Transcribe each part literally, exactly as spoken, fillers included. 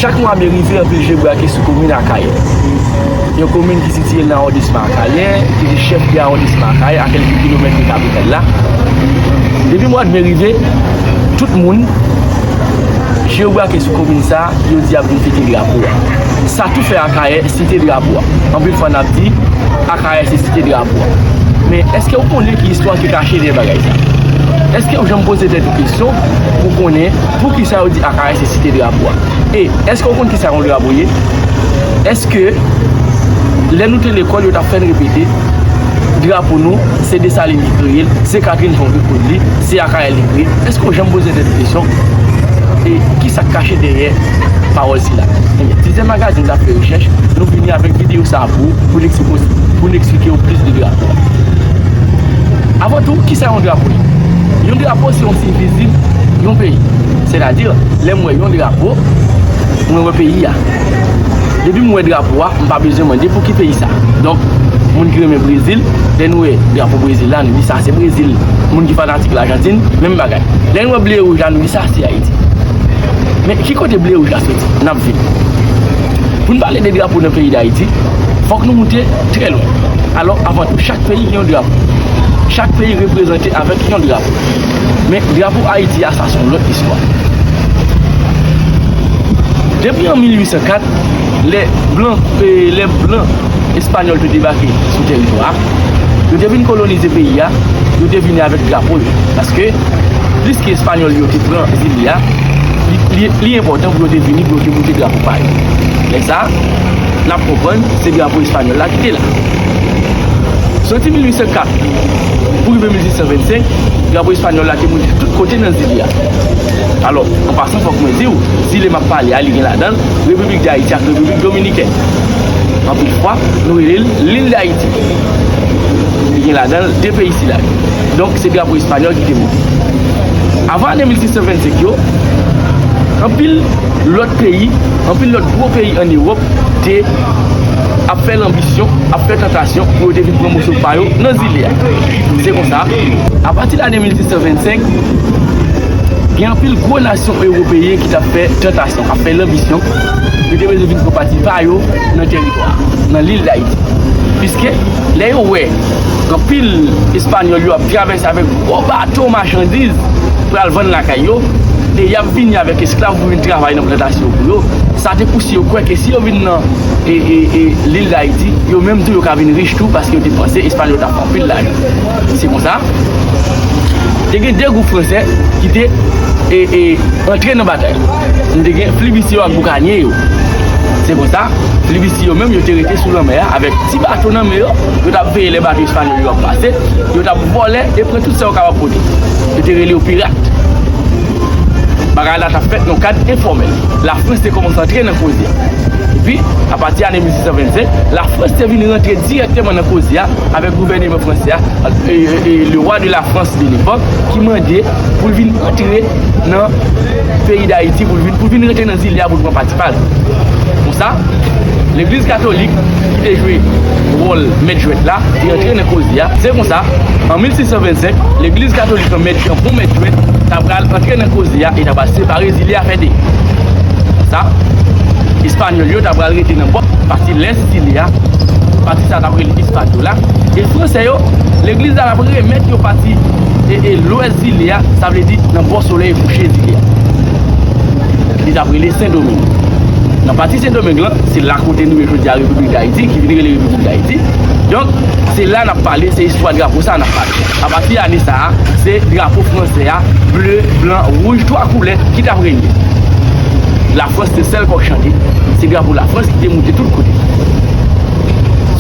Chak mwa me rive, anpil je brake sou komin Akayè. Yon komin ki sitiye nan awondisman Akayè, ki se chèf de awondisman Akayè, a kèlke kilomèt de kapital la. Depi mwa de me rive, tout moun, je yo brake sou komin sa, yo di y ap vin fete drapo a. Sa tou fè Akayè site drapo a. Anpil fwa n ap di, Akayè se site drapo a. Men èske w konnen ki istwa ki kache dèyè bagay sa? Èske w janm poze tèt ou kesyon pou konnen poukisa yo di Akayè se site drapo a? E èske w konn kisa yon drapo ye? Èske lè nou te lekòl, yo t ap fè n repete drapo nou, se Desalin ki kreye l, se Catherine Fonds ki kreye l, se Akayè li kreye? Èske w janm poze tèt ou kesyon? E kisa k kache dèyè pawòl sila? Ebyen, Tizè Magazine t ap fè rechèch, nou vini avèk videyo sa a pou, pou n eksplike, pou n eksplike w plis de drapo a. Avan tou, kisa yon drapo ye? Yon drapo se yon siy vizib yon peyi. Sètadi, lè m wè yon drapo, mwen wè peyi a. Depi m wè drapo a, m pa bezwen mande pou ki peyi sa. Donk, moun ki renmen Brezil, lè nou wè drapo Brezil la, nou di sa se Brezil. Moun ki fanatik Lajantin, menm bagay. Lè nou wè ble wouj la, nou di sa se Ayiti. Men ki kote ble wouj la soti? N ap vin. Pou n pale de drapo nan peyi Dayiti, fòk nou moute trè lwen. Alò, avan tou, chak peyi gen yon drapo. Chak peyi reprezante avèk yon drapo. Men drapo Ayiti a, sa se yon lòt istwa. Depi an mil uit san kat, lè blan, eh, lè blan espanyòl te debake sou tèritwa a, yo te vin kolonize peyi a, yo te vini avèk drapo yo. Paske, plis ke espanyòl yo te pran zile a, li, li, li enpòtan pou yo te vini, pou yo te moute drapo pa yo. Lè sa a, n ap konprann se drapo espanyòl la ki te la. Soti mil uit san kat pou rive mil uit san vennsenk, drapo espanyòl la te moute tout kote nan zile a. Alò, an pasan, fòk mwen di w, zile m ap pale a, li gen ladan l Repiblik Dayiti ak Repiblik Dominikèn. Anpil fwa, nou rele l Lil Dayiti. Li gen ladan l de peyi sila yo. Donk, se drapo espanyòl ki te moute. Avan ane mil sis san vennsenk yo, anpil lòt peyi, anpil lòt gwo peyi ann Ewòp te ap fè lanbisyon, ap fè tantasyon pou yo te vin pran moso pa yo nan zile a. Se konsa, apati lane mil sis san vennsenk, gen anpil gwo nasyon ewopeyen ki t ap fè tantasyon, ap fè lanbisyon, yo te bezwen vin pran pati pa yo nan tèritwa, nan lil Dayiti. Piske, lè yo wè anpil Espanyòl yo ap travèse avèk gwo bato machandiz pral vann lakay yo, e y ap vini avèk esklav pou vin travay nan plantasyon pou yo, sa te pouse yo kwè ke si yo vin nan, e, e, e, lil Dayiti, yo menm tou yo ka vin rich tou, paske yo te panse Espanyòl t ap fè anpil lajan. Se konsa, te gen de gwoup fransè ki te, e, e, antre nan batay la. Nou te gen flibistye yo ak boukanye yo. Se konsa, flibistye yo menm, yo te rete sou lanmè a avèk ti bato nan men yo, yo t ap veye lè bato espanyòl yo ap pase, yo t ap vòlè e pran tout sa yo kapab pote. Yo te rele yo pirat. Bagay la t ap fèt nan kad enfòmèl. Lafrans te kòmanse antre nan koze a. Epi, apati ane mil sis san vennsenk, Lafrans te vin rantre dirèkteman nan koze a avèk gouvèneman fransè a, e, e, e, le roi de la France de l'époque, ki mande pou l vin antre nan peyi Dayiti, pou l vin, pou l vin rantre nan zile a pou l pran pati pa l. Konsa, legliz katolik, ki te jwe wòl mèt jwèt la, te antre nan koze a. Se konsa, an mil sis san vennsenk, legliz katolik lan mèt, yon bon mèt jwèt, ta pral antre nan koze a e ta pral separe zile a fè de. Konsa, espanyòl yo ta pral rete nan bò, pati lès zile a, pati sa ta rele Hispaniola, e fransè yo, legliz la t ap remèt yo pati, e, e lwès zile a, sa vle di nan bò solèy kouche zile a. Li t ap rele Sendomeng. Nan pati Sendomeng lan, se la kote nou ye jodi a Repiblik Dayiti, ki vin rele Repiblik Dayiti. Donk, se la n ap pale, se istwa drapo sa a n ap pale. Apati ane sa a, se drapo fransè a, ble, blan, wouj, twa koulè ki t ap renye. Lafrans se sèl kòk chante, se drapo Lafrans ki te moute tout kote.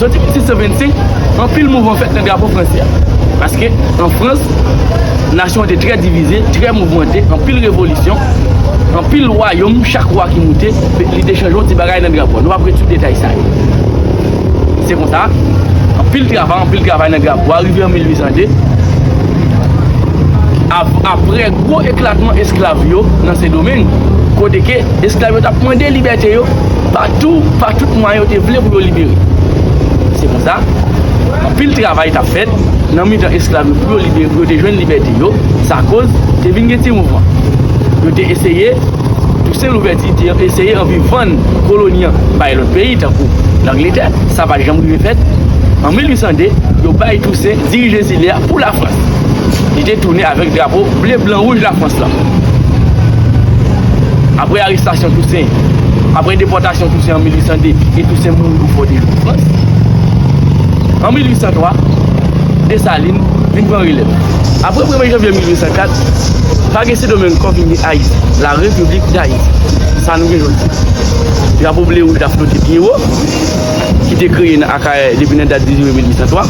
Soti mil sis san vennsenk, anpil mouvman fèt nan drapo fransè a. Paske, an Frans, nasyon an te trè divize, trè mouvmante, anpil revolisyon, anpil wayòm, chak wa ki moute, li te chanje yon ti bagay nan drapo a. Nou p ap ret sou detay sa yo. Se konsa, anpil travay, anpil travay nan drapo a, rive an mil uit san de, ap-, apre gwo eklatman esklav yo nan Sendomeng, kote ke esklav yo t ap mande libète yo, pa tou, pa tout mwayen yo te vle pou yo libere. Se konsa, anpil travay t ap fèt nan mitan esklav yo pou yo libere, pou yo te jwenn libète yo. Sa koz te vin gen ti mouvman. Yo te eseye Toussaint Louverture te eseye anvi vann koloni an bay lòt peyi, tankou Langletè. Sa pa t janm rive fèt. An mil uit san de, yo bay Toussaint dirije zile a pou Lafrans. Li te tounen avèk drapo ble, blan, wouj Lafrans lan. Apre arestasyon Toussaint, apre depòtasyon Toussaint an mil uit san de, e Toussaint mouri o Fòdejou, Frans. An mil uit san twa, Desalin vin pran relèv. Apre premye janvye mil uit san kat, pa gen Sendomeng ankò, vin gen Ayiti, la Repiblik d Ayiti. Sa nou gen jodi. Drapo ble wouj la flote byen wo, ki te kreye nan Akayè depi nan dat dizuit me mil uit san twa.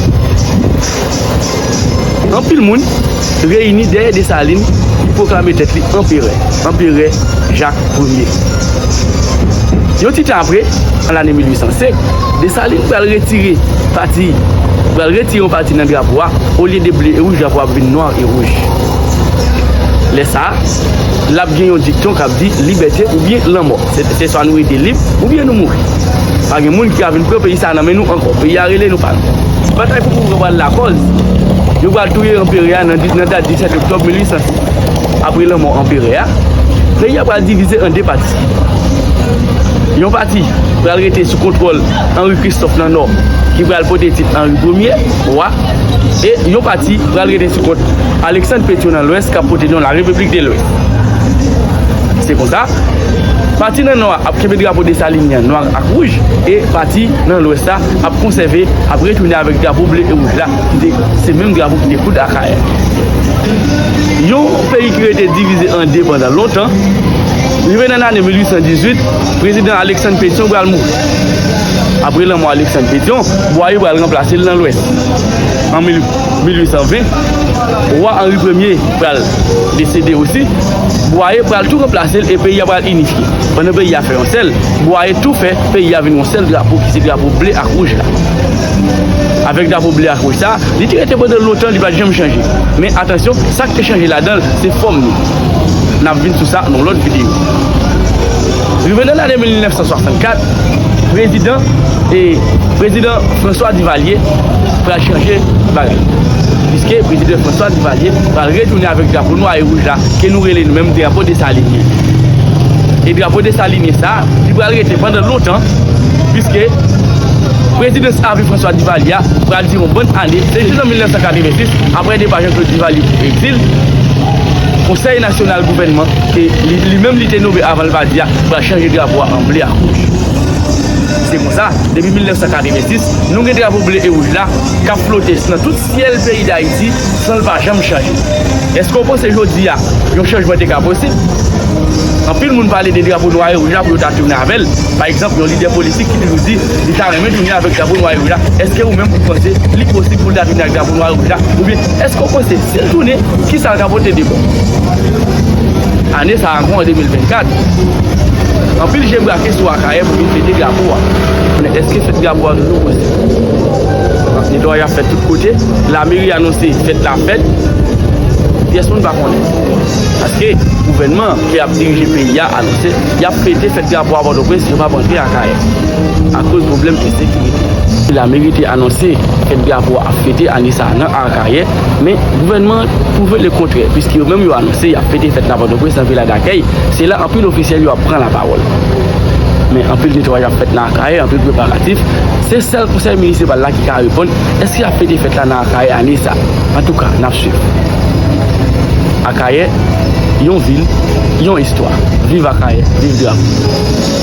Anpil moun reyini dèyè Desalin ki pwoklame tèt li anperè, Anperè Jak Premye. Yon ti tan apre, an lane mil uit san senk, Desalin pral retire pati, pral retire yon pati nan drapo a, olye de ble e wouj, drapo a ap vin nwa e wouj. Lè sa a, l ap gen yon dikton k ap di, libète oubyen lanmò. Se, se swa nou rete lib, oubyen nou mouri. Pa gen moun ki ka vin pran peyi sa a nan men nou ankò. Peyi a rele nou pa nou. Batay pou pouvwa pral lakòz yo pral touye anperè a nan, nan dat disèt oktòb mil uit san sis. Apre lanmò anperè a, peyi a pral divize an de pati. Yon pati pral rete sou kontwòl Henri Christophe nan nò, ki pral pote tit Henri Premye, wa, e yon pati pral rete sou kont Alexandre Pétion nan lwès, k ap pote non la République de l'Ouest. Se konsa, pati nan nò a ap kenbe drapo Desalin an nwa ak wouj, e pati nan lwès la ap konsève, ap retounen avèk drapo ble e wouj la, ki te, se menm drapo ki te koud Akayè. Yon peyi ki rete divize an de pandan lontan, rive nan lane mil uit san dizuit, prezidan Alexandre Pétion pral mouri. Apre lanmò Alexandre Pétion, Bwaye pral ranplase l nan lwès. An mil, mil uit san ven, wa Henri Premye pral desede osi. Bwaye pral tou ranplase l e peyi a pral inifye. Pandan peyi a fè yon sèl, Bwaye tou fè peyi a vin yon sèl drapo, ki se drapo ble ak wouj la. Avèk drapo ble ak wouj sa, li te rete pandan lontan, li pa t janm chanje. Men atansyon, sa k te chanje ladan l, se fòm li. N ap vin sou sa nan lòt videyo. Rive nan lane mil nèf san swasannkat, prezidan, e, prezidan François Duvalier pral chanje bagay. Piske prezidan François Duvalier pral retounen avèk drapo nwa e wouj la, ke nou rele nou menm drapo Desalinyen. E drapo Desalinyen sa, li pral rete pandan lontan, piske prezidans avi François Duvalier a pral dire yon bann ane, se jis an mil nèf san katrevensis, apre depa Jean-Claude Duvalier pou egzil, Konsèy Nasyonal Gouvènman, ke li, li menm li te nonmen avan l pa di a, pral chanje drapo a an ble ak wouj. Se konsa, depi mil nèf san katrevensis, nou gen drapo ble e wouj la k ap flote nan tout syèl peyi Dayiti san l pa janm chanje. Èske w panse jodi a, yon chanjman te ka posib? Anpil moun pale de drapo nwa e wouj la pou yo ta tounen avè l. Pa egzanp, yon lidè politik ki toujou di li ta renmen tounen avèk drapo nwa e wouj la. Èske ou menm ou panse li posib pou l ta tounen ak drapo nwa e wouj la? Oubyen èske w panse si l tounen, kisa l ka pote de bon? Ane sa a ankò, an de mil vennkat, anpil je brake sou Akayè pou vin fete drapo a. Men èske fèt drapo a toujou posib? Netwayaj ap fèt tout kote. Lameri anonse fèt la fèt. Pyès moun pa konnen. Paske gouvènman ki ap dirije peyi a anonse y ap fete fèt drapo a Pòtoprens, yo p ap antre Akayè akoz pwoblèm ensekirite. Lameri te anonse fèt drapo a ap fete ane sa a nan Akayè, men gouvènman an twouve lekontrè, piske yo menm yo anonse y ap fete fèt la Pòtoprens nan Vila Dakèy. Se la anpil ofisyèl yo ap pran lapawòl. Men anpil netwayaj ap fèt nan Akayè, anpil preparatif. Se sèl konsèy minisipal la ki ka reponn èske y ap fete fèt la nan Akayè ane sa. Antouka, n ap swiv. Akayè, yon vil, yon istwa. Viv Akayè, viv drapo.